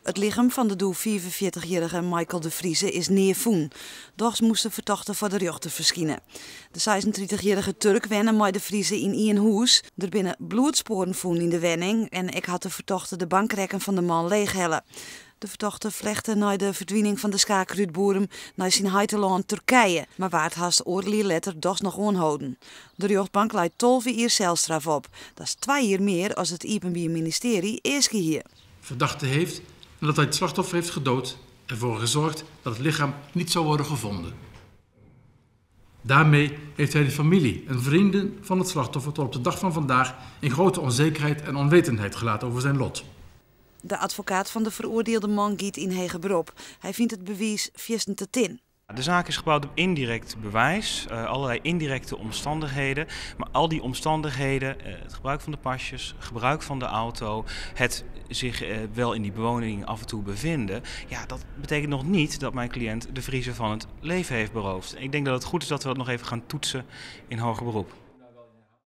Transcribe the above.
It lichem fan de doe 45-jierrige Michael de Vrieze is nea fûn. Dochs moast de fertochte foar de rjochter ferskine. De 36-jierrige Turk wenne mei De Vrieze yn ien hûs. Der binne bloedspoaren fûn yn de wenning en ek hat de fertochte de bankrekken fan de man leechhelle. De fertochte flechte nei de ferdwining fan de skaker út Boerum nei syn heitelân Turkije, mar waard hast oardel jier letter dochs noch oanholden. De rjochtbank lei 12 jier selstraf op. Dat is twa jier mear as it Iepenbier Ministearje easke hie. Verdachte heeft, nadat hij het slachtoffer heeft gedood, ervoor gezorgd dat het lichaam niet zou worden gevonden. Daarmee heeft hij de familie en vrienden van het slachtoffer tot op de dag van vandaag in grote onzekerheid en onwetendheid gelaten over zijn lot. De advokaat fan de feroardielde man giet yn heger berop. Hy fynt it bewiis fierstente tin. De zaak is gebouwd op indirect bewijs, allerlei indirecte omstandigheden. Maar al die omstandigheden, het gebruik van de pasjes, gebruik van de auto, het zich wel in die bewoning af en toe bevinden, ja, dat betekent nog niet dat mijn cliënt De Vrieze van het leven heeft beroofd. Ik denk dat het goed is dat we dat nog even gaan toetsen in hoger beroep.